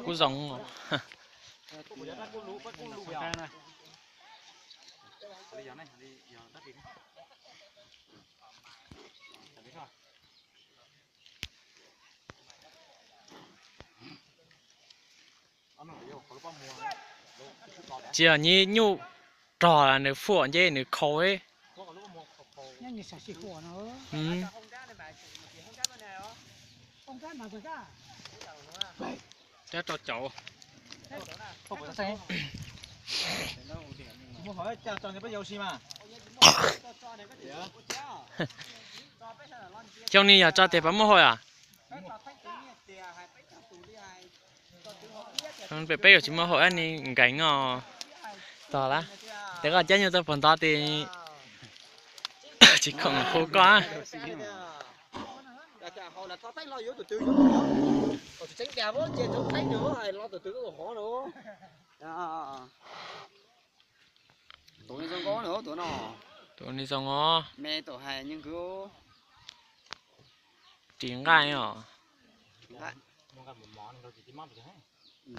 Kuv zoo. Tsis yog nyiaj nyuj rog nws fuam nce nws khau. Rau cauv. Xyoo ni yog tso tes pas muaj hau os? Peb yuav tsis muaj hau ab ni nkees os. Tog lawm, tes koj cab nyuj tuaj puag ntov tes tsis khoom hu koj. Tus no, tus no me tus hais nws kwv ris nqaij os.